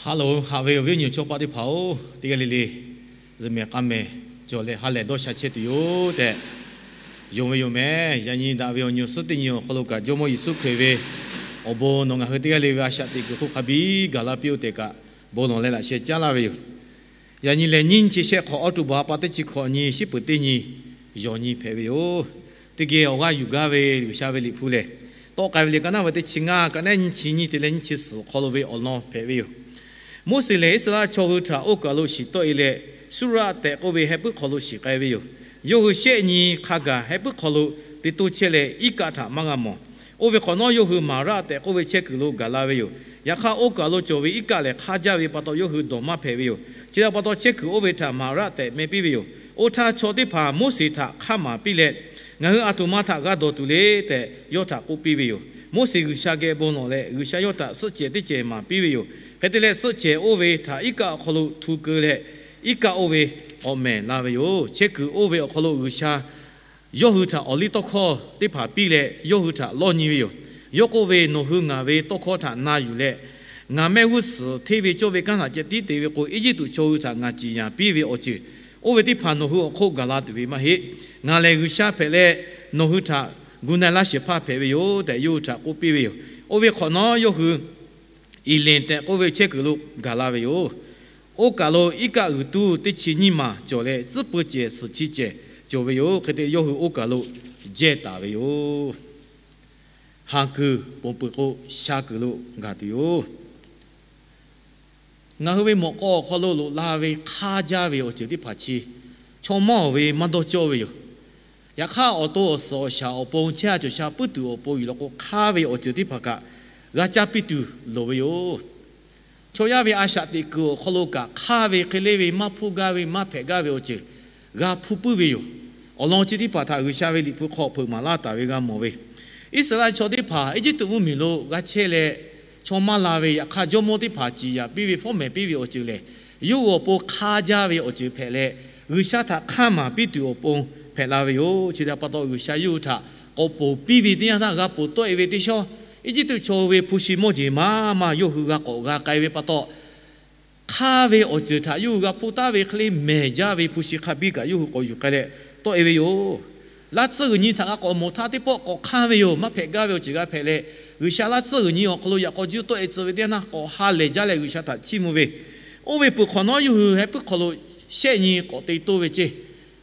Ha loˬ, haꞈ ve awˬ viˉ awˬ nyi chaw paˆ teˇ hpaˍ-oˬ, teˇ g'aˇ le le zuhꞈ mehˍ k'a mehˍ cawˬ leh ha lehˬ dawˇ sha chehˇ tuˬ yoˬ tehꞈ yonˍ ve yoˬ meh. Yaꞈ nyi daꞈ ve awˬ nyi awˬ suhˉ teˇ nyi awˬ hk'aw lo kaꞈ Jawˇmawˇ Yeˍsuˆ Hkriꞈ ve awˬ bon nawˬ ngaˬ hui teˇ g'aˇ le ve a shaꞈ teꞈ kuiˬ hk'oˆ hk'a biˇ gaˬ la piˇ-oˆ tehꞈ kaꞈ bon lawˬ leh laꞈ sheh caˉ laˇ ve yoˬ. Yaꞈ nyi lehˬ, nyiˇ chi shehˆ hk'awꞈ October ha pa teˇ chi hkawꞈ nyi, shiˉ peuˬ teˇ nyi, yawˬ nyi hpehꞈ ve yoˬ. Teˇ geh awˬ g'aˇ yuˬ gaˇ ve G'uiˬsha ve Liꞈ hpu lehˬ, tawˆ k'ai ve liꞈ ka naˉ ve teˇ chi ngaˇ, ka naˉ nyiˇ chi nyiˇ te leh nyiˇ chi suhˍ awˬ hk'aw lo ve awˬ lawn hpehꞈ ve yoˬ. Moˉseˍ lehˬ, Iˉsaˍreˍlaˆ chaw hui htaꞈ oˇ kaˬ lo shiˍ tawˆ-e leh, Suˉraˆ tehꞈ k'oˆ ve heh puiˉ hk'aw lo shiˍ k'ai ve yoˬ. Yawˇ hui shehˆ nyi hk'a gaˬ heh puiˉ hk'aw lo te toˇ chehˇ leh, iˉ kaˆ htaꞈ maˇ g'a mawˬ. Oˇ ve hk'awꞈ nawˉ, yawˇ hui Maˍraˆ tehꞈ k'oˆ ve chehˇ kuiˬ lo gaˬ la ve yoˬ. Yaꞈ hk'aˇ, oˇ kaˬ lo cawˬ ve iˉ kaˆ lehˬ hk'aˇ jaˇ ve pa taw, yawˇ hui dawˬ maˇ hpehꞈ ve yoˬ. Chi htaꞈ pa taw, chehˇ kuiˬ oˇ ve htaꞈ Maˍraˆ tehꞈ meh piˇ ve yoˬ. Oˇ htaˇ, chaw teˇ hpaˍ Moˉseˍ htaꞈ hk'aˇ maˍ piˇ leh, Ngaˬ hui aˬ htoꞈ ma htaꞈ g'a dawˬ tuˬ le tehꞈ yawˇ htaꞈ k'oˆ piˇ ve yoˬ. Moˉseˍ G'uiˬsha geh bon lawˬ leh, G'uiˬsha yawˇ htaꞈ suhˆ cehˬ teˇ cehˬ maˍ piˇ ve yoˬ. Hk'e te leh, suhˆ cehˬ oˇ ve htaꞈ iˉ kaˆ awˬ hk'aw lo htu keu leh, iˉ kaˆ oˇ ve k'awꞈ mehˍ la ve yoˬ. Chehˇ kuiˬ oˇ ve awˬ hk'aw lo G'uiˬsha yawˇ hui htaꞈ awˬliˇtawˇhkawˇ teˇ hpaˍ piˇ leh, yawˇ hui htaꞈ lawˇ nyi ve yoˬ. Yawˇ k'oˆ ve, Nawˬ hui ngaˬ ve tawˇ hkawˇ htaꞈ na yuˬ leh, ngaˬ mehˆ g'uˇ suhˍ hteˇ ve cawˇ ve kanˉ htaꞈ ceh tiˉ te ve k'o, Eˇjiˇtuꞈ chaw hui htaꞈ ngaˬ ciˍ yanˍ piˇ ve awˬ ceuˬ oˇ ve teˇ hpaˍ nawˬ hui awˬ hk'oˆ gaˬ la tuˬ ve maˇ heˆ. Ngaˬ lehˬ G'uiˬsha hpehꞈ leh, nawˬ hui htaꞈ gu na-e laˇ shehˍ hpaˇ hpehꞈ ve yoˬ tehꞈ, yawˇ hui htaꞈ k'oˆ piˇ ve yoˬ. Oˇ ve hk'awꞈ nawˉ, yawˇ hui Eˍlenˍ tehꞈ k'oˆ ve chehˇ kuiˬ lo gaˬ la ve yoˬ. Oˇ kaˬ lo iˉ kaˆ g'uiˬ tuˇ teˇ chi nyiˇ maˬ cawˬ leh, tcuhˉ pui cehˬ suhˍ chi cehˬ cawˬ ve yoˬ. Hk'e te, yawˇ hui oˇ kaˬ lo jehˇ taˍ ve yoˬ. Haˍ kuiˬ ponˬ peuˬ k'o, sha kuiˬ lo gaˬ tuˬ yoˬ. Ngaˬ hui ve mawꞈ k'aw awˬ hk'aw lo loꞈ la ve hk'aˇ jaˇ ve awˬ ceuˬ teˇ hpaˍ chi, chaw mawˇ ve maˇ dawˇ cawˇ ve yoˬ. Yaꞈ hk'aˇ, awˬ to awˬ suhˍ awˬ shaˍ awˬ pon, chehˇ sha cawˬ sha puiˉ tuˬ awˬ pon yuˬ law k'o, hk'aˇ ve awˬ ceuˬ teˇ hpaˍ kaꞈ g'a caˇ piˇ tuˬ loˍ ve yoˬ. Chaw yaˇ ve a shaꞈ teꞈ kuiˬ awˬ hk'aw lo kaꞈ, hk'aˇ ve hk'e le ve maˇ hpuˇ gaˇ ve, maˇ hpehꞈ gaˇ ve awˬ ceuˬ g'a hpuˇ puiˉ ve yoˬ. Awˬ lawn chi teˇ hpaˍ htaꞈ G'uiˬsha ve Liꞈ hpu hk'aw hpeuꞈ maˍ laˇ taˍ ve g'a mawˬ ve, Iˉsaˍreˍlaˆ chaw teˇ hpaˍ Eˇjiˇtuꞈ mvuhˇmiˬ lo g'a chehˇ leh, chaw maˇ la ve, yaꞈ hk'aˇ jawˇmawˇ teˇ hpaˍ ciˍ yanˍ piˇ ve, fawˉ mehˍ piˇ ve awˬ ceuˬ lehˬ, yawˇ hui awˬ pon hk'aˇ jaˇ ve awˬ ceuˬ hpehꞈ leh, G'uiˬsha htaꞈ hk'aˇ maˍ piˇ tuˬ awˬ pon hpehꞈ la ve yoˬ. Chi htaꞈ pa taw, G'uiˬsha yawˇ hui htaꞈ k'awꞈ ponˬ piˇ ve teˇ yanˇ htaˇ, g'a ponˬ tawˆ-e ve teˇ shawˉ, Eˇjiˇtuꞈ chaw hui ve hpu shi mawˇ jeˬ maˇ maˇ yawˇ hui g'a k'awꞈ g'a k'ai ve pa taw, hk'aˇ ve awˬ ceuˬ htaꞈ yawˇ hui g'a hpuˇ taˉ ve hk'e le, mehˬ jaˇ ve hpu shi hk'a biˇ kaꞈ yawˇ hui k'awꞈ yuˬ k'ai leh tawˆ-e ve yoˬ. Laˇ tsuhˇ g'uiˬ nyi htaꞈ g'a k'awꞈ mawˬ htaˇ, teˇ pawˆ k'awꞈ hk'aˇ ve yoˬ. Maˇ hpehꞈ gaˇ ve awˬ ceuˬ g'a hpehꞈ leh, G'uiˬsha laˇ tsuhˇ g'uiˬ nyi awˬ hk'aw lo yaꞈ k'aw juˇ tawˆ-e tcuh ve teˇ yanˇ htaˇ, k'awꞈ ha lehˬ jaˇ leh G'uiˬsha htaꞈ chiˇ mvuh ve, oˇ ve peuˬ hk'awꞈ nawˉ yawˇ hui heh puiˉ hk'aw lo shehˆ nyi k'awꞈ te toˇ ve ceˇ.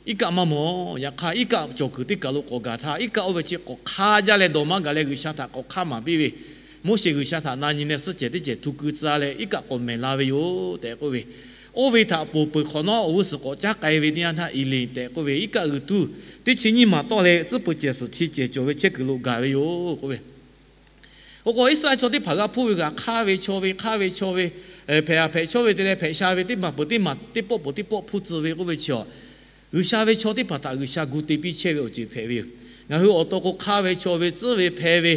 Iˉ kaˆ maˇ mawˬ. Yaꞈ hk'aˇ, iˉ kaˆ cawˬ kuiˬ teˇ kaˬ lo k'awꞈ gaˬ htaˇ, iˉ kaˆ oˇ ve chi k'awꞈ hk'aˇ jaˇ leh dawˬ maˇ gaˬ leh, G'uiˬsha htaꞈ k'awꞈ hk'aˇ maˍ piˇ ve, Moˉseˍ G'uiˬsha htaꞈ na nyi leh suhˆ cehˬ teˇ cehˬ htu keu tcuh leh, iˉ kaˆ k'awꞈ mehˬ la ve yoˬ tehꞈ k'oˆ ve, oˇ ve htaꞈ ponˬ peuˬ hk'awꞈ nawˉ, awˬ g'uˇ suhˍ k'awꞈ caˉ k'ai ve teˇ yanˇ htaˇ, Eˍlenˍ tehꞈ k'oˆ ve iˉ kaˆ g'uiˬ tuˇ teˇ chi nyiˇ maˬ tawˆ leh, tcuhˉ pui cehˬ suhˍ chi cehˬ cawˬ ve chehˇ kuiˬ lo gaˬ ve yoˬ k'oˆ ve, Oˇ k'o, Iˉsaˍreˍlaˆ chaw teˇ hpaˍ g'a hpuˇ ve kaꞈ, hk'aˇ ve chaw ve, hk'aˇ ve chaw ve, hpehꞈ a hpehꞈ chawˇ ve te leh hpehꞈ sha ve teˇ maˬ peuˬ teˇ maˬ, teˇ pawˆ peuˬ teˇ pawˆ hpuˇ tcuh ve k'oˆ ve chi awˬ, G'uiˬsha ve chaw teˇ hpaˍ htaꞈ G'uiˬsha gu te piˇ chehˇ ve awˬ ceuˬ hpehꞈ ve yoˬ. Ngaˬ hui awˬ to k'o, hk'aˇ ve chaw ve tcuhˉ ve hpeh ve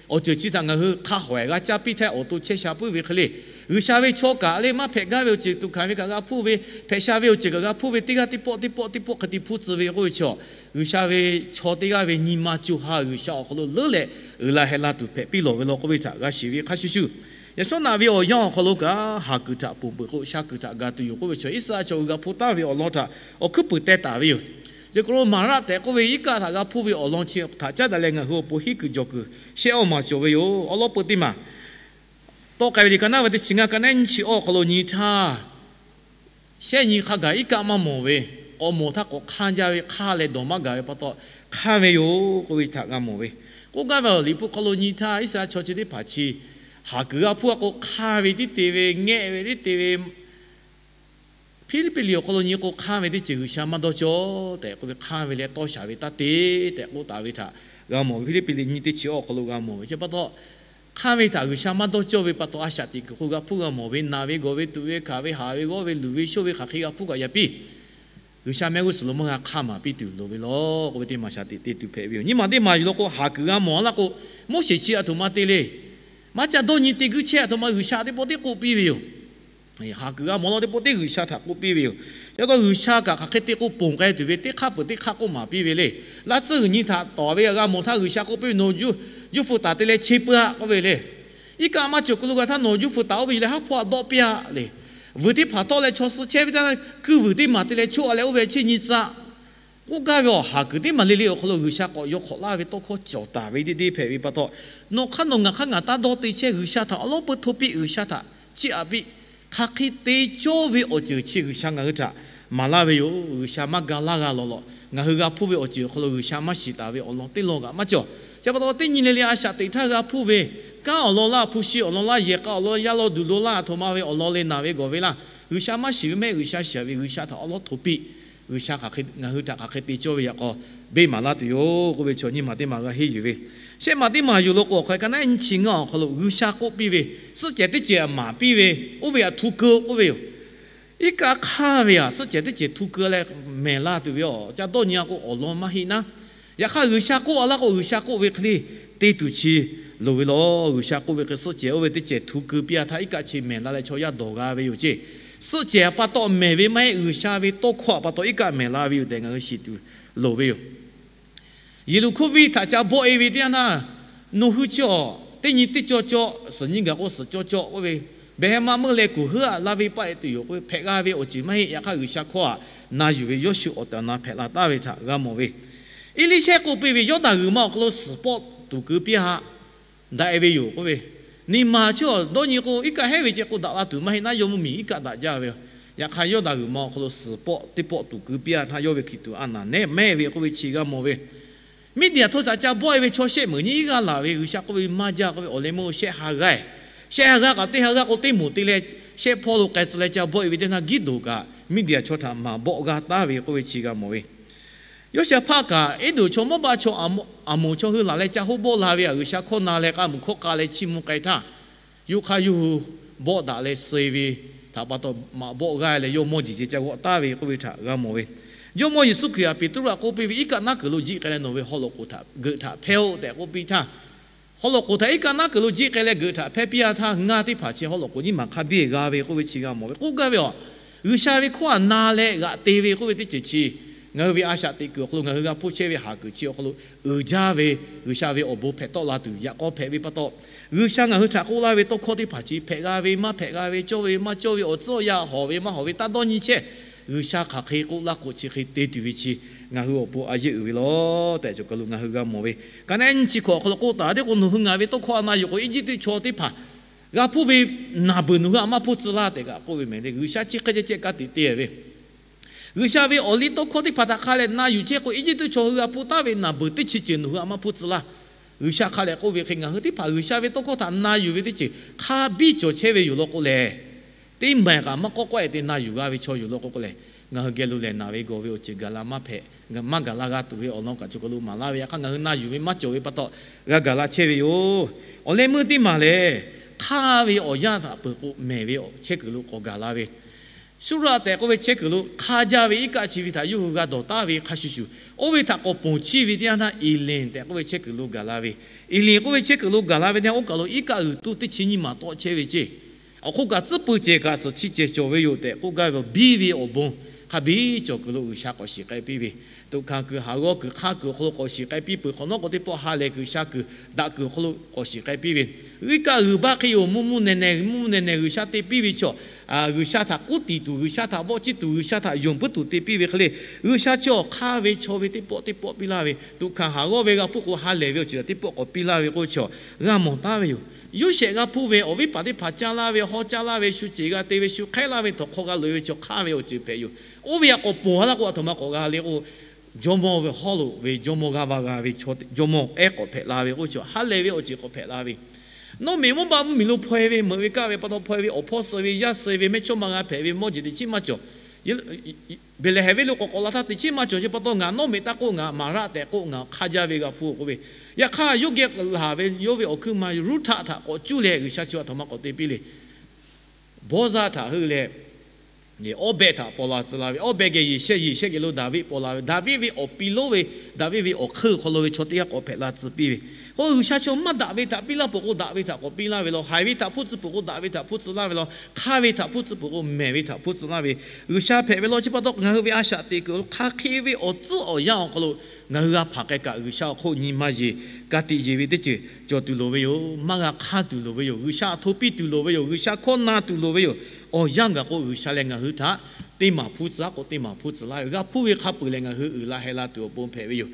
awˬ ceuˬ chi htaꞈ ngaˬ hui hk'a hawehˍ g'a caˇ piˇ htaˇ, awˬ to chehˇ sha puiˉ ve hk'e le, G'uiˬsha ve chaw kaꞈ le, maˇ hpehꞈ gaˇ ve awˬ ceuˬ tuꞈ hkanˍ ve kaꞈ g'a hpuˇ ve, hpehꞈ sha ve awˬ ceuˬ kaꞈ g'a hpuˇ ve, teˇ g'aˇ teˇ pawˆ teˇ pawˆ teˇ pawˆ hk'e te hpuˇ tcuh ve k'oˆ ve chi awˬ, G'uiˬsha ve chaw teˇ g'aˇ ve nyi ma co ha G'uiˬsha awˬ hk'aw lo leuˉ leh uiˍ la heh la tuˬ hpehꞈ piˇ lawˬ ve law k'oˆ ve htaꞈ g'a shiˍ ve hk'a shuˍ shuˍ, yaꞈ shawˉ naꞈ ve awˬ yanˇ awˬ hk'aw lo kaꞈ, haˍ kuiˬ htaꞈ ponˬ peuˬ k'o, sha kuiˬ htaꞈ gaˬ tuˬ yoˬ k'oˆ ve chi, Iˉsaˍreˍlaˆ chaw hui g'a hpuˇ taˍ ve awˬ lawn htaꞈ awˬ hkuiˉ puiˍ teh taˍ ve yoˬ. Yaꞈ hk'aˇ lo, Maˍraˆ tehꞈ k'oˆ ve iˉ kaˆ htaꞈ g'a hpuˇ ve awˬ lawn chi htaꞈ caˉ daꞈ leh, ngaˬ hui awˬ pon hiˉ kuiˬ jawˬ kuiˬ shehˆ awˇ maˬ cawˬ ve yoˬ. Awˬ lawn peuˬ teˇ maˬ tawˆ k'ai ve liꞈ ka naˉ ve teˇ chi ngaˇ, ka naˉ nyiˇ chi awˇ awˬ hk'aw lo nyi htaˇ, shehˆ nyi hk'a gaˬ iˉ kaˆ maˇ mawˬ ve, k'awꞈ mawˬ htaˇ k'awꞈ hk'aˇ jaˇ ve, hk'aˇ leh dawˬ maˇ gaˬ ve pa taw, hk'aˇ ve yoˬ k'oˆ ve htaꞈ g'a mawˬ ve. K'oˆ gaˇ ve awˬ liꞈ hpu hk'aw lo nyi htaˇ, Iˉsaˍreˍlaˆ chaw chi teˇ hpaˍ chi haˍ kuiˬ g'a hpuˇ a k'o, hk'aˇ ve tiˉ te ve, ngehˆ ve tiˉ te ve, Hpiˇliˇpiˆ liꞈ awˬ hk'aw lo nyi k'o, hk'aˇ ve teˇ ceuˬ G'uiˬsha maˇ dawˇ cawˇ tehꞈ k'oˆ ve, hk'aˇ ve leh tawˇ shaˍ ve taˇ te tehꞈ k'oˆ taˍ ve htaꞈ g'a mawˬ ve, Hpiˇliˇpiˆ liꞈ nyiˇ teˇ chi awˇ awˬ hk'aw lo g'a mawˬ ve. Chi pa taw, hk'aˇ ve htaꞈ G'uiˬsha maˇ dawˇ cawˇ ve pa taw, a shaꞈ teꞈ kuiˬ hk'oˆ g'a hpuˇ g'a mawˬ ve, naˬ ve gawˬ ve tuꞈ ve hkanˍ ve haˍ ve g'awˇ ve luˬ ve shonˇ ve hk'aˬ hk'e g'a hpuˇ kaꞈ yaꞈ piˇ, G'uiˬsha mehˆ g'uˇ suhˍ lo maˇ g'a hk'aˇ maˍ piˇ tuˬ loˍ ve law k'oˆ ve teˇ maˬ shaˍ teꞈ te tuˬ hpehꞈ ve yoˬ. Nyiˇ maˬ teˇ maˬ yuˬ law k'o, haˍ kuiˬ g'a mawˬ a laˇ k'o, Moˉseˍ chi aˬ htoꞈ ma te le. Maˇ ca dawˇ nyi te guiˇ chehˇ aˬ htoꞈ ma G'uiˬsha teˇ pawˆ tiˉ k'oˆ piˇ ve yoˬ. Haˍ kuiˬ g'a mawˬ law teˇ pawˆ tiˉ G'uiˬsha htaꞈ k'oˆ piˇ ve yoˬ. Yaꞈ taw G'uiˬsha kaꞈ hk'aˬ hk'e te k'o ponˬ k'ai tuˬ ve, teˇ hk'aˇ peuˬ teˇ hk'aˇ k'oˆ maˍ piˇ ve le. Laˇ tsuhˇ g'uiˬ nyi htaꞈ tawˍ ve g'a mawˬ htaˇ, G'uiˬsha k'oˆ piˇ ve, Nawˬ yuˇ fuiˍ taˍ te leh che peuˬ a k'oˆ ve le. Iˉ kaˆ maˇ cawˬ kuiˬ lo g'a htaˇ nawˬ juˇ fuiˍ taˍ oˇ ve yoˬ leh haˉ hpawˇ a dawˆ piˇ-a le. Vuiˬ teˇ hpaˍ tawˆ leh chaw suh chehˇ ve htaˇ, kuiˬ vuiˬ teˇ maˬ te leh choˆ-a leh oˇ ve a cheˇ nyi tcuh k'oˆ gaˇ ve awˬ haˍ kuiˬ teˇ maˬ le le awˬ hk'aw lo G'uiˬsha k'awꞈ yaw hk'awꞈ laˇ ve tawˇ hkawˇ cawˬ taˍ ve deˇ deˇ hpehꞈ ve pa taw, nawˬ hk'aˇ nawˬ ngaˬ hk'aˇ ngaˬ taˇ dawˇ te chehˇ G'uiˬsha htaꞈ awˉ lawˉ peuˇ hto piˇ, G'uiˬsha htaꞈ chiˇ aꞈ piˇ. Hk'aˬ hk'e te cawˇ ve awˬ ceuˬ chi G'uiˬsha ngaˬ hui htaꞈ maˍ laˇ ve yoˬ. G'uiˬsha maˇ ga laˇ g'a lawˬ lawˬ. Ngaˬ hui g'a hpuˇ ve awˬ ceuˬ awˬ hk'aw lo G'uiˬsha maˇ shiˍ taˍ ve awˬ lawn teˇ lawn kaꞈ maˇ cawˬ. Chi pa taw teˇ nyi le le a shaꞈ teꞈ htaˇ g'a hpuˇ ve, kanˉ awˬ lawn laˇ, hpu shi awˬ lawn laˇ, yehˬ k'a awˬ lawn, yaˇ law duˬ law laˇ, a htoꞈ ma ve awˬ lawn le naˬ ve gawˬ ve laˇ, G'uiˬsha maˇ shiˍ ve mehˆ G'uiˬsha shiˍ ve, G'uiˬsha htaꞈ awˉ lawˉ hto piˇ. G'uiˬsha hk'aˬ hk'e ngaˬ hui htaꞈ hk'aˬ hk'e te cawˇ ve yaꞈ k'aw beˇ maˍ laˇ tuˬ yoˬ k'oˆ ve chaw nyiˇ maˬ teˇ maˬ g'a henˇ yuˬ ve. Shehˆ maˬ teˇ maˬ yoˬ lo k'o, awˬ hk'aw lo ka naˉ nyiˇ chi ngaˇ awˬ hk'aw lo G'uiˬsha k'oˆ piˇ ve, suhˆ cehˬ teˇ cehˬ maˍ piˇ ve, oˇ ve htaꞈ htu keu k'oˆ ve yoˬ. Iˉ kaˆ hk'aˇ ve a suhˆ cehˬ teˇ cehˬ htu keu leh mehˬ la tuˬ ve awˬ ca dawˇ nyi-a k'o awˬ lawn maˇ heˆ naˉ. Yaꞈ hk'aˇ G'uiˬsha k'oˆ-a laˇ k'o, G'uiˬsha k'oˆ ve hk'e le te tuˬ chi loˍ ve lawˬ. G'uiˬsha k'oˆ ve hk'e suhˆ cehˬ oˇ ve teˇ cehˬ htu keu piˇ-a htaˇ iˉ kaˆ chi mehˬ la leh chaw yaˇ dawˬ g'a ve yoˬ ceˇ. Suhˆ cehˬ pa taw mehˬ ve maˇ heˆ, G'uiˬsha ve tawˇ hkawˇ pa taw iˉ kaˆ mehˬ la ve yoˬ tehꞈ ngaˬ hui shiˍ tuˬ loˍ ve yoˬ. Yeˍluˍhkoˇviˆ htaꞈ ca bawˆ-e ve teˇ yanˇ htaˇ, nawˬ hui chi awˬ teˇ nyi teˇ cawˇ cawˇ, suhˍ nyi gaˬ k'o suhˍ cawˇ cawˇ k'oˆ ve, behˬ heh ma meuˇ leh kuˬ heuˉ-a laˇ ve paˆ-e tuˬ yoˬ k'oˆ ve, hpehꞈ g'a ve awˬ ceuˬ maˇ heˆ. Yaꞈ hk'aˇ G'uiˬsha hkawˇ htaꞈ na yuˬ ve Yawˇshuˆ awˬ tehˬ awˬ na hpehꞈ la taˍ ve htaꞈ g'a mawˬ ve, Eˇliˇshehˇ k'oˆ piˇ ve, Yawˇdanˍ g'uiˬ ma awˬ hk'aw lo suhˍ pawˆ tuˬ keu piˇ-a daꞈ-e ve yoˬ k'oˆ ve, nyi ma chi awˬ dawˇ nyi k'o iˉ kaˆ hehˉ ve ceh k'o daꞈ la tuˬ maˇ heˆ naˉ, yawˇ mvuhˇmiˬ iˉ kaˆ daꞈ jaˇ ve yoˬ. Yaꞈ hk'aˇ Yawˇdanˍ g'uiˬ ma awˬ hk'aw lo suhˍ pawˆ teˇ pawˆ tuˬ keu piˇ-a htaˇ yawˇ ve hkiˬ tuˬ a naˍ nehˉ mehˇ ve k'oˆ ve chi g'a mawˬ ve, Miˇdiˍaˍ htawˇ htaꞈ ca bawˆ-e ve chaw shehˆ meunˍ nyiˇ g'aˇ laˬ ve, G'uiˬsha k'oˆ ve maˇ jaˇ k'oˆ ve awˬ leh meuˇ shehˆ ha g'aˇ, shehˆ ha g'aˇ kaꞈ teˇ ha g'aˇ k'o teˇ moˍ te leh shehˆ hpawˇ lo k'ai tcuh leh ca bawˆ-e ve teˇ yanˇ htaˇ, Giˇdeˍonˍ kaꞈ Miˇdiˍaˍ chaw htaꞈ maˍ bawˆ g'aˇ taˍ ve k'oˆ ve chi g'a mawˬ ve, Yoˇshaˍhpaˆ kaꞈ Eˇdonˍ chaw Mawˇbaˆ chaw Aˍmonˍ chaw hui laˬ leh ca hoˉ bawˆ la ve a, G'uiˬsha hkawˇ na leh k'a muˬ hkawˇ k'a leh chiˇ mvuh k'ai htaˇ, yawˇ hk'aˇ yawˇ hui bawˆ daꞈ leh suh-e ve htaꞈ pa taw maꞈ bawˆ g'aˇ leh yawˇ mawˇ jeˬ ceh ca g'awˆ taˍ ve k'oˆ ve htaꞈ g'a mawˬ ve, Jawˇmawˇ Yeˍsuˆ Hkriꞈ htaꞈ Peˍtruˆ htaꞈ k'oˆ piˇ ve, Iˉ kaˆ naˉ kuiˬ lo jiˆ k'ai leh nawˬ ve haw loꞈ k'oˍ htaꞈ geuꞈ htaꞈ hpehˇ-oˆ tehꞈ k'oˆ piˇ htaˇ, haw loꞈ k'oˍ htaꞈ iˉ kaˆ naˉ kuiˬ lo jiˆ k'ai leh geuꞈ htaꞈ hpehˇ piˇ-a htaˇ, ngaˇ teˇ hpaˍ chi haw loꞈ k'oˍ nyiˇ maˬ hk'a biˇ g'a ve k'oˆ ve chi g'a mawˬ ve, k'oˆ gaˇ ve a, G'uiˬsha ve hkawˇ htaꞈ na leh g'aꞈ te ve k'oˆ ve teˇ ceuˬ chi ngaˬ hui ve a shaꞈ teꞈ kuiˬ awˬ hk'aw lo ngaˬ hui g'a hpuˇ chehˇ ve haˍ kuiˬ chi awˬ hk'aw lo uiˍ jaˇ ve, G'uiˬsha ve awˬ bon hpehꞈ tawˆ la tuˬ yaꞈ k'aw hpehꞈ ve pa taw, G'uiˬsha ngaˬ hui htaꞈ k'oˆ laˇ ve tawˇ hkawˇ teˇ hpaˍ chi hpehꞈ g'a ve maˇ hpehꞈ g'a ve, cawˇ ve maˇ cawˇ ve, awˬ tcuhˉ awˬ yanˇ hawˍ ve maˇ hawˍ ve taˇ dawˇ nyi chehˇ. G'uiˬsha hk'aˬ hk'e k'oˆ laˇ k'o chi hk'e te tuˬ ve chi ngaˬ hui awˬ pon a yeˇ uiˍ ve lawˬ tehꞈ cawˬ kaˬ lo ngaˬ hui g'a mawˬ ve. Ka naˉ nyiˇ chi hkawꞈ awˬ hk'aw lo k'oˆ taˍ ve teˇ k'o, Nawˬ hui ngaˬ ve tawˇ hkawˇ a na yuˬ k'o Eˇjiˇtuꞈ chaw teˇ hpaˍ g'a hpuˇ ve naˬ beuˬ nawˬ hui htaꞈ maˇ hpuˇ tcuh laˇ tehꞈ kaꞈ k'oˆ ve mehˍ le. G'uiˬsha chi hk'e ceh ceh ka tiꞈ te ve, G'uiˬsha ve awˬ liˇ tawˇ hkawˇ teˇ hpaˍ htaꞈ hk'a leh na yuˬ chehˇ k'o, Eˇjiˇtuꞈ chaw hui g'a hpuˇ taˍ ve naˬ beuˬ teˇ chi ceuˬ nawˬ hui htaꞈ maˇ hpuˇ tcuh laˇ. G'uiˬsha hk'a leh k'oˆ ve hk'e, ngaˬ hui teˇ hpaˍ G'uiˬsha ve tawˇ hkawˇ htaꞈ na yuˬ ve teˇ ceuˬ hk'a biˇ cawˬ chehˇ ve yoˬ law k'o lehˬ, teˇ maˬ kaꞈ maˇ k'awꞈ k'awꞈ-e te na yuˬ g'a ve chaw yoˬ law k'o k'o lehˬ, ngaˬ hui geh lo lehˬ naˬ ve gawˬ ve awˬ ceuˬ gaˬ la maˇ hpehꞈ, maˇ gaˬ la g'a tuˬ ve awˬ lawn kaꞈ cawˬ kaˬ lo maˍ laˇ ve. Yaꞈ hk'aˇ ngaˬ hui na yuˬ ve maˇ cawˬ ve pa taw g'a gaˬ la chehˇ ve yoˬ. Awˬ leh meuˇ teˇ maˬ lehˬ, hk'aˇ ve awˬ yanˇ htaꞈ peuˬ k'o mehˍ ve awˬ chehˇ kuiˬ lo k'awꞈ gaˬ la ve, Suˉraꞈ tehꞈ k'oˆ ve chehˇ kuiˬ lo hk'aˇ jaˇ ve iˉ kaˆ chi ve htaꞈ yawˇ hui g'a dawˬ taˍ ve hk'a shuˍ shuˍ, oˇ ve htaꞈ k'awꞈ ponˬ chiˇ ve teˇ yanˇ htaˇ, Eˍlenˍ tehꞈ k'oˆ ve chehˇ kuiˬ lo gaˬ la ve. Eˍlenˍ k'oˆ ve chehˇ kuiˬ lo gaˬ la ve teˇ yanˇ, oˇ kaˬ lo iˉ kaˆ g'uiˬ tuˇ teˇ chi nyiˇ maˬ tawˆ chehˇ ve ceˇ. Awˬ hk'oˆ kaꞈ tcuhˉ peuˬ cehˬ kaꞈ suhˍ chi cehˬ cawˬ ve yoˬ tehꞈ k'oˆ gaˇ ve awˬ biˇ ve awˬ bon hk'a biˇ cawˬ kuiˬ lo G'uiˬsha k'awꞈ shiˍ k'ai piˇ ve, tuꞈ hkanˍ kuiˬ haˍ g'awˇ kuiˬ hk'aˇ kuiˬ awˬ hk'aw lo k'awꞈ shiˍ k'ai piˇ peuˬ hk'awꞈ nawˉ k'o teˇ pawˆ ha lehˬ G'uiˬsha kuiˬ daꞈ kuiˬ awˬ hk'aw lo k'awꞈ shiˍ k'ai piˇ ve, iˉ kaˆ g'uiˬ baˆ hk'e yoˬ, mvuhˇ mvuhˇ neh neh mvuhˇ mvuhˇ neh neh G'uiˬsha te piˇ ve chaw, G'uiˬsha htaꞈ k'oˆ tiˍ tuˬ, G'uiˬsha htaꞈ vawˆ ciˇ tuˬ, G'uiˬsha htaꞈ yonˍ puiˉ tuˬ te piˇ ve hk'e le, G'uiˬsha chi awˬ hk'aˇ ve chaw ve teˇ pawˆ teˇ pawˆ piˇ laˇ ve, tuꞈ hkanˍ haˍ g'awˇ ve g'a hpuˇ k'o ha lehˬ ve awˬ ceuˬ teˇ pawˆ k'awꞈ piˇ laˇ ve k'oˆ ve chaw g'a mawˬ taˍ ve yoˬ. Yoˇsehꞈ g'a hpuˇ ve awˬ viˉ paˍ teˇ hpaˍ caˇ laˇ ve, hawˇ caˇ laˇ ve, shu ceˬ g'a te ve, shu hk'ehˉ laˇ ve, htawnˍ hk'aw g'a loꞈ-e ve chaw hk'aˇ ve awˬ ceuˬ hpehꞈ yoˬ. Oˇ ve htaꞈ k'awꞈ ponˬ ha laˇ k'o, a htoꞈ ma k'awꞈ g'a le k'o, jawˇmawˇ ve hawˉ loꞈ ve jawˇmawˇ g'aˇ va g'a ve chaw jawˇmawˇ ehˉ k'awꞈ hpehꞈ la ve k'oˆ ve chaw, ha lehˬ ve awˬ ceuˬ k'awꞈ hpehꞈ la ve, nawˬ meꞈ mvuhˇ baˆ mvuhˇmiˬ lo hpaw-e ve, meuꞈ ve kaˆ ve pa taw hpaw-e ve, awˬ hpawˇ suh ve, yaˇ suh ve, mehˇchawˇma g'a hpehꞈ ve, mawˇ jeˬ teꞈ chiˉ maˇ cawˬ. Beˍlehˍhehnˍ venˇ lo k'awꞈ k'awꞈ la htaˇ teꞈ chiˉ maˇ cawˬ. Chi pa taw ngaˬ nawˇ meꞈ taˇ k'oˆ, ngaˬ maˍraˆ tehꞈ k'oˆ, ngaˬ hk'aˇ jaˇ ve g'a hpuˇ k'oˆ ve, yaꞈ hk'aˇ yawˇ geh laˬ ve yawˇ ve awˬ hkuiˉ ma Ruˇhtaˆ htaꞈ k'awꞈ cuˇ leh G'uiˬsha chi a htoꞈ ma k'awꞈ te piˇ le. Bawˇzaˆ htaꞈ heuˆ leh, Awˇbehˆ htaꞈ paw la tcuh laˇ ve, Awˇbehˆ geh Yeˍsehˇ, Yeˍsehˇ geh lo Daˍviˆ paw la ve, Daˍviˆ ve awˬ pi lonˉ ve, Daˍviˆ ve awˬ hk'eun awˬ hk'aw lo ve chaw teˇ g'aˇ k'awꞈ hpehꞈ la tcuh piˇ ve. K'o G'uiˬsha chaw maˇ daꞈ ve htaꞈ piˇ laˇ peuˬ k'o daꞈ ve htaꞈ k'awꞈ piˇ laˇ ve law. Haiˬ ve htaꞈ hpuˇ tcuh peuˬ k'o daꞈ ve htaꞈ hpuˇ tcuh laˇ ve law. Hk'aˇ ve htaꞈ hpuˇ tcuh peuˬ k'o mehˍ ve htaꞈ hpuˇ tcuh laˇ ve. G'uiˬsha hpehꞈ ve law. Chi pa taw ngaˬ hui ve a shaꞈ teꞈ kuiˬ lo hk'aˬ hk'e ve awˬ tcuhˉ awˬ yanˇ awˬ hk'aw lo Ngaˬ hui g'a hpanˍ k'ai kaꞈ, G'uiˬsha awˬ hk'oˆ nyi ma yeˬ ka tiꞈ yeˬ ve teˇ ceuˬ cawˬ tuˬ loˍ ve yoˬ. Maˇ g'a hk'aˇ tuˬ loˍ ve yoˬ. G'uiˬsha htaꞈ hto piˇ tuˬ loˍ ve yoˬ. G'uiˬsha hkawˇ na tuˬ loˍ ve yoˬ. Awˬ yanˇ gaˬ k'o, G'uiˬsha leh ngaˬ hui htaꞈ teˇ maˬ hpuˇ tcuh laˇ k'o, teˇ maˬ hpuˇ tcuh laˇ ve, g'a hpuˇ ve hk'a peuˬ leh ngaˬ hui uiˍ la heh la tuˬ awˬ pon hpehꞈ ve yoˬ.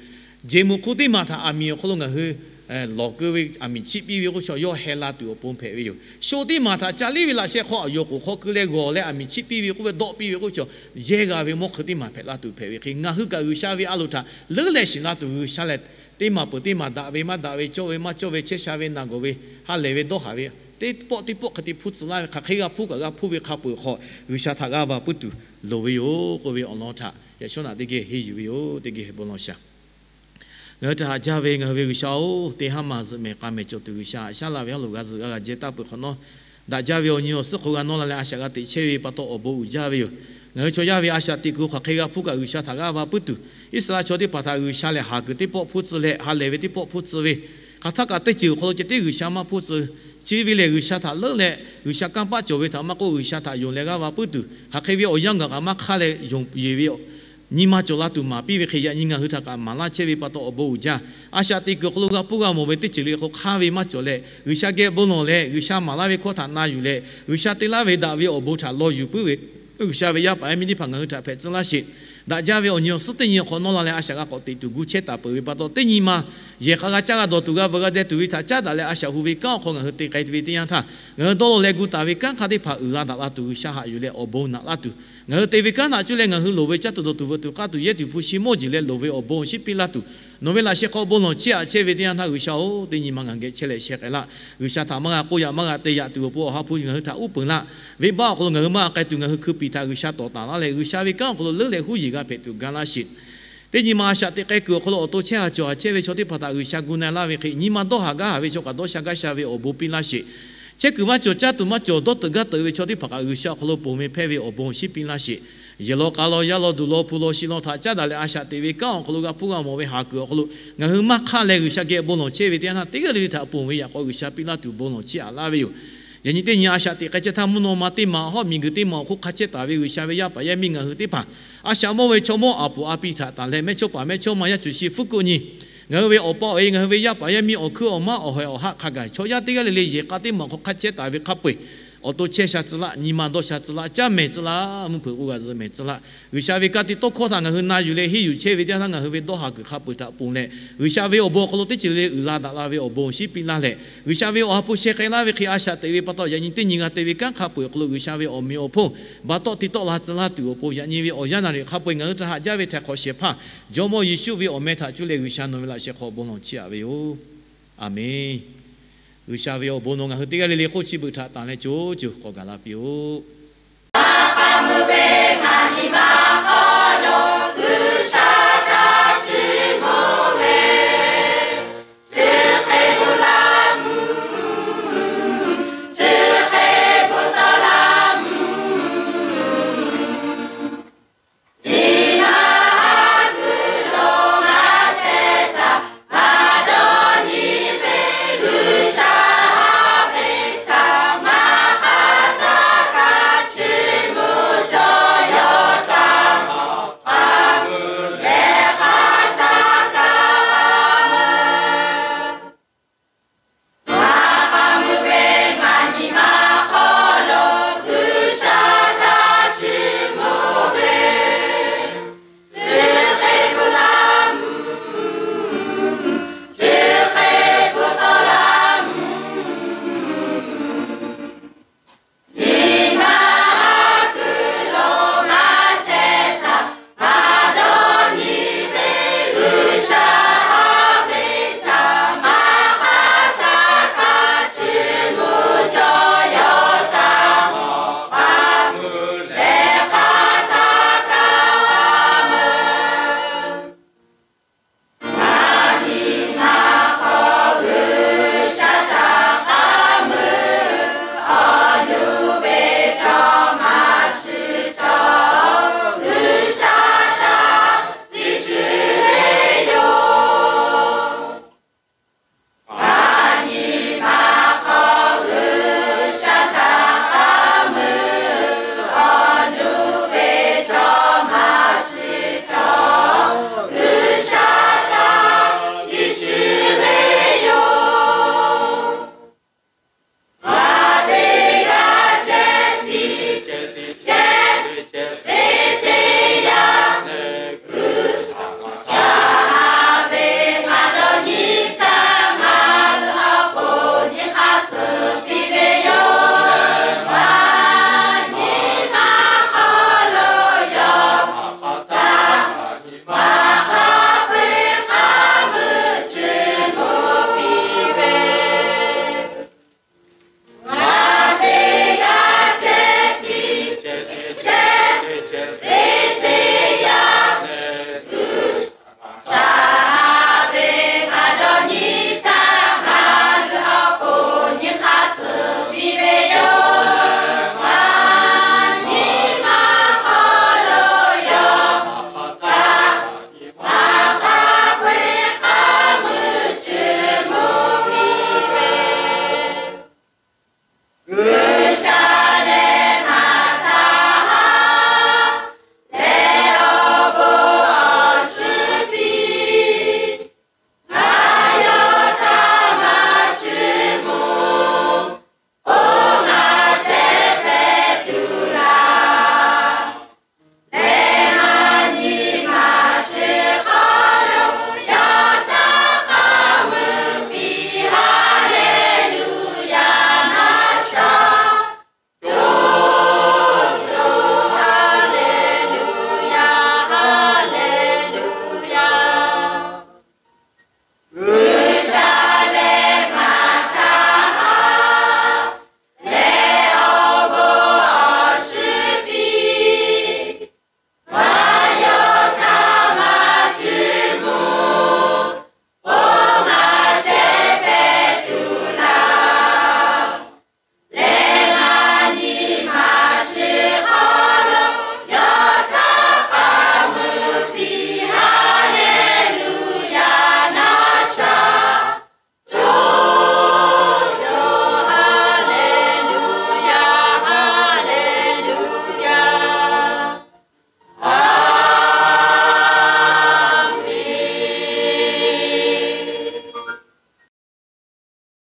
Jeˬ muꞈ hk'u teˇ maˬ htaꞈ aˬ miˍ awˬ hk'aw lo ngaˬ hui lawˬ keu ve, aˬ miˍ chiˆ piˇ ve k'oˆ chaw yawˇ heh la tuˬ awˬ pon hpehꞈ ve yoˬ. Sho teˇ maˬ htaꞈ ca liˇ ve laꞈ sheh hk'aw aˬ yawˬ k'oˍ hk'aw keu leh g'awˬ leh aˬ miˍ chiˆ piˇ ve k'oˆ ve, dawˆ piˇ ve k'oˆ chaw yehˇ g'a ve mawˇ hk'eun teˇ maˬ hpehꞈ la tuˬ hpehꞈ ve hk'e, ngaˬ hui kaꞈ G'uiˬsha ve a loˍ htaꞈ leuˉ leh shiˍ la tuˬ, G'uiˬsha lehˬ teˇ maˬ peuˬ teˇ maˬ, daꞈ ve maˇ daꞈ ve, cawˇ ve maˇ cawˇ ve, chehˇ sha ve naˬ gawˬ ve, ha lehˬ ve dawˇ haˍ ve, teˇ pawˆ teˇ pawˆ hk'e te hpuˇ tcuh laˇ ve, hk'aˬ hk'e g'a hpuˇ kaꞈ g'a hpuˇ ve hk'a peuˬ hk'aw, G'uiˬsha htaꞈ g'aˇ va puiˉ tuˬ loˍ ve yoˬ k'oˆ ve awˬ lawn htaꞈ yaꞈ shawˉ naꞈ teˇ geh henˇ yuˬ ve yoˬ. Teˇ geh bon lawˬ shaˍ. Ngaˬ hui htaꞈ haꞈ jaˇ ve ngaˬ hui ve G'uiˬsha-oˬ, teˇ haˉ maˬ zuhꞈ mehˍ k'a mehˍ cawˬ tuˬ G'uiˬsha, haꞈ shaˉ la ve haˉ loꞈ g'a zuhꞈ g'a g'a jehˇ taˇ peuˬ hk'awꞈ nawˉ, daꞈ jaˇ ve awˬ nyi awˬ suhˉ hk'aw g'a nawˇ la leh a shaꞈ g'a teꞈ chehˇ ve pa taw awˬ bon uiˍ jaˇ ve yoˬ. Ngaˬ hui chaw yaˇ ve a shaꞈ teꞈ kuiˬ hk'aˬ hk'e g'a hpuˇ kaꞈ G'uiˬsha htaꞈ g'aˇ va puiˉ tuˬ, Iˉsaˍreˍlaˆ chaw teˇ hpaˍ htaꞈ G'uiˬsha lehˬ haˍ kuiˬ teˇ pawˆ hpuˇ tcuh leh ha lehˬ ve teˇ pawˆ hpuˇ tcuh ve, hk'aˬ htaˇ kaꞈ teˇ ceuˬ awˬ hk'aw lo ceh tiˉ G'uiˬsha maˇ hpuˇ tcuh. Chi ve lehˬ, G'uiˬsha htaꞈ leuˉ leh G'uiˬsha kanˇ paˆ cawˬ ve htaꞈ maˇ k'oˆ, G'uiˬsha htaꞈ yonˍ leh g'aˇ va puiˉ tuˬ, hk'aˬ hk'e ve awˬ yanˇ gaˬ kaꞈ maˇ hk'aˇ leh yonˍ yeˬ ve nyi ma cawˬ la tuˬ maˍ piˇ ve hk'e, yaꞈ nyi ngaˬ hui htaꞈ kaꞈ maˍ laˇ chehˇ ve pa taw awˬ bon uiˍ jaˇ. A shaꞈ teꞈ kuiˬ awˬ hk'aw lo g'a hpuˇ g'a mawˬ ve teˇ ceuˬ le hk'aw hk'aˇ ve maˇ cawˬ leh, G'uiˬsha geh bon lawˬ leh G'uiˬsha maˍ laˇ ve hkawˇ htaꞈ na yuˬ leh, G'uiˬsha te laˇ ve daꞈ ve awˬ bon htaꞈ law yuˬ puiˉ ve, G'uiˬsha ve yaˇ paˍ yaˇ miˇ teˇ hpaˍ ngaˬ hui htaꞈ hpehꞈ tcuh laˇ sheˍ. Daꞈ jaˇ ve awˬ nyi awˬ suhˉ teˇ nyi awˬ hk'aw nawˇ la leh a shaꞈ g'a k'awꞈ teꞈ tuˬ gu chehˇ taˍ peuˬ ve pa taw, teˇ nyi ma yehˬ k'a g'a caˇ g'a dawˬ tuˬ g'a veuꞈ g'a deh tuˬ ve htaꞈ caˉ daꞈ leh a shaꞈ hu ve kanˉ awˬ hk'aw ngaˬ hui te k'ai ve teˇ yanˇ htaˇ, ngaˬ hui dawˇ law leh gu taˍ ve kanˉ hk'a teˇ hpaˍ uiˍ la daꞈ la tuˬ G'uiˬsha haꞈ yuˬ leh awˬ bon naꞈ laˇ tuˬ, ngaˬ hui te ve kanˉ naꞈ cuˇ leh ngaˬ hui loˍ ve caˇ tuˬ dawˬ tuˬ veuꞈ tuˬ k'aˇ tuˬ yehˇ tuˬ hpu shi mawˇ jeˬ leh loˍ ve awˬ bon awˬ shinˉ piˇ laˇ tuˬ, nawˬ ve laꞈ sheh hk'aw bon lawˬ chiˇ aꞈ chehˇ ve teˇ yanˇ htaˇ G'uiˬsha-oˬ, teˇ nyi ma ngaˬ geh chehˇ leh sheh k'ai laˇ. G'uiˬsha htaꞈ maˇ g'a k'oˆ yaꞈ maˇ g'a te yaꞈ tuˬ awˬ pon awˬ ha hpu ngaˬ hui htaꞈ uˉ peunˍ laˇ. Venˇbaˆ awˬ hk'aw lo ngaˬ hui maˇ g'a k'ai tuˬ ngaˬ hui hkui piˍ htaꞈ G'uiˬsha tawˍ taˍ laˇ leh, G'uiˬsha ve kanˉ awˬ hk'aw lo leuˉ leh huˉ yeˬ g'a hpehꞈ tuˬ ga laˇ sheˍ. Teˇ nyi ma a shaꞈ teꞈ k'ai kuiˬ awˬ hk'aw lo awˬ to chehˇ ha cawˬ ha chehˇ ve chaw teˇ hpaˍ htaꞈ G'uiˬsha gu na-e laˇ ve hk'e, nyi ma dawˇ haˍ gaˇ haˍ ve chaw kaꞈ dawˇ sha gaˇ sha ve awˬ bon piˇ laˇ sheˍ. Chehˇ kuiˬ maˇ cawˬ, caˇ tuˬ maˇ cawˬ, dawˇ teuꞈ gaˇ teuꞈ ve chaw teˇ hpaˍ kaꞈ G'uiˬsha awˬ hk'aw lo ponˬ ve hpehˇ ve awˬ bon awˬ shinˉ piˇ laˇ sheˍ. Yehˬ law k'a law yaˇ law duˬ law hpu law shi law htaꞈ caˉ daꞈ leh a shaꞈ teꞈ ve kanˉ awˬ hk'aw lo g'a hpuˇ g'a mawˬ ve haˍ kuiˬ awˬ hk'aw lo ngaˬ hui maˇ hk'aˇ leh G'uiˬsha geh bon lawˬ chehˇ ve teˇ yanˇ htaˇ, teˇ g'aˇ le le htaꞈ ponˬ ve yaꞈ k'aw G'uiˬsha piˇ laˇ tuˬ bon lawˬ chiˇ aꞈ laˇ ve yoˬ. Yaꞈ nyi teˇ nyi a shaꞈ teꞈ k'ai chehˇ htaˇ, mvuhˇ naw ma teˇ maˬ hawˉ miˬguiˬ teˇ maˬ awˬ hk'oˆ hk'a chehˇ taˍ ve G'uiˬsha ve yaˇ paˍ yaˇ miˇ ngaˬ hui teˇ hpaˍ a shaꞈ mawˇ ve chaw mawˇ aˬ puˍ a pi htaꞈ tanˬ leh, mehˇchawˇpaˍ mehˇchawˇma yaˇ cuˬ shi fuˉ kuˆ nyi, ngaˬ hui ve awˬ pa awˬ e, ngaˬ hui ve yaˇ paˍ yaˇ miˇ awˬ hkuiˉ awˬ maˉ awˬ haiˬ awˬ haˆ hk'a gaˬ chaw yaˇ teˇ g'aˇ le le yehˬ k'a teˇ maˬ awˬ hk'aw hk'a chehˇ taˍ ve hk'a peu-eˬ, awˬ to chehˇ sha tcuh laˇ, nyi ma dawˇ sha tcuh laˇ, caˇ mehˍ tcuh laˇ, mvuhˇ hpeuꞈ k'o g'a zuhꞈ mehˍ tcuh laˇ. G'uiˬsha ve ka tiꞈ tawˇ hkawˇ htaꞈ ngaˬ hui na yuˬ leh henˇ yuˬ chehˇ ve teˇ yanˇ htaˇ, ngaˬ hui ve dawˇ haˍ kuiˬ hk'a peu-eˬ htaꞈ ponˬ leh, G'uiˬsha ve awˬ bon awˬ hk'aw lo teˇ ceuˬ le le uiˍ la daꞈ la ve awˬ bon awˬ shinˉ piˇ laˇ leh, G'uiˬsha ve awˬ ha hpu sheh k'ai laˇ ve hk'e a shaꞈ teꞈ ve pa taw, yaꞈ nyi teˇ nyi g'a te ve kanˉ hk'a peu-eˬ awˬ hk'aw lo G'uiˬsha ve awˬ meꞈ awˬ hponˇ baˬ tawˆ te tawˆ la tcuh laˇ tuˬ awˬ pon, yaꞈ nyi ve awˬ yanˇ naˍ riˍ hk'a peu-eˬ ngaˬ hui htaꞈ haꞈ jaˇ ve htaiˍ hk'awꞈ shehˍ hpaˇ Jawˇmawˇ Yeˍsuˆ ve awˬ meh htaꞈ cuˇ leh G'uiˬsha nawˬ ve laꞈ sheh hk'aw bon lawˬ chiˇ aꞈ ve yoˬ. Aˬmenˍ. G'uiˬsha ve awˬ bon nawˬ ngaˬ hui teˇ g'aˇ le le hk'oˆ chi beuꞈ htaꞈ tanˬ leh co co k'awꞈ gaˬ la piˇ-oˆ.